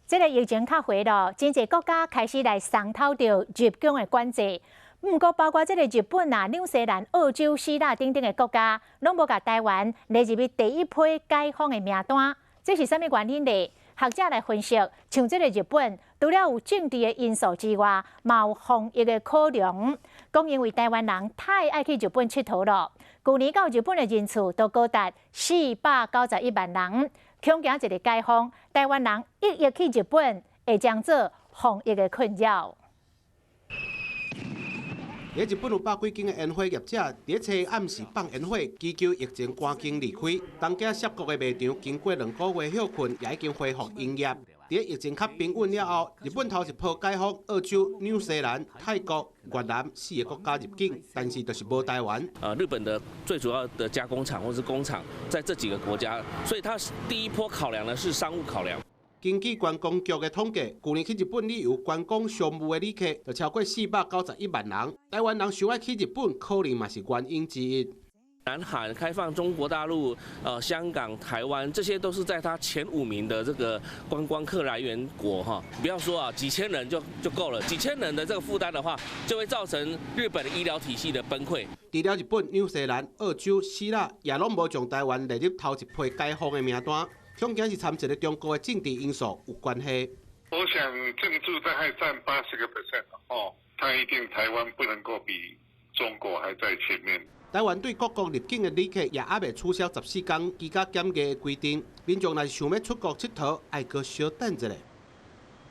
這個疫情較回落，真濟國家開始來鬆脫著入境的管制。毋過，包括這個日本啊、紐西蘭、澳洲、希臘等等的國家，攏無共台灣列入去第一批解封的名單。這是啥物原因呢？學者來分析，像這個日本，除了有政治的因素之外，嘛有防疫的考量。講因為台灣人太愛去日本𨑨迌囉，舊年到日本的人次都高達491萬人。恐驚一个解封，台灣人一億去日本，會將做防疫的困擾。佇日本有百幾間的煙火業者，佇初暗時放煙火，祈求疫情趕緊離開。東京澀谷的賣場經過2個月歇睏，也已經恢復營業。佇疫情較平穩了後，日本頭一波解封澳洲、紐西蘭、泰國、越南四个國家入境，但是就是無台灣。日本的最主要的加工廠或是工廠在這幾個國家，所以它第一波考量的是商務考量。根據觀光局的統計，舊年去日本旅遊觀光商務的旅客就超過491萬人。台灣人想愛去日本，可能嘛是原因之一。南韓開放中國大陸、香港、台灣，這些都是在它前五名的這個觀光客來源國哈。不要說啊，幾千人就夠了，幾千人的這個負擔的話，就會造成日本的醫療體系的崩潰。除了日本、紐西蘭、澳洲、希臘，也攏無將台灣列入頭一批解封的名單。恐驚是參一个中國的政治因素有關係。我想政治大概佔80% 哦，他一定台灣不能夠比中國還在前面。台灣對各國入境的旅客也猶未取消14天居家檢疫的規定，民眾若是想欲出國𨑨迌，愛閣小等一下。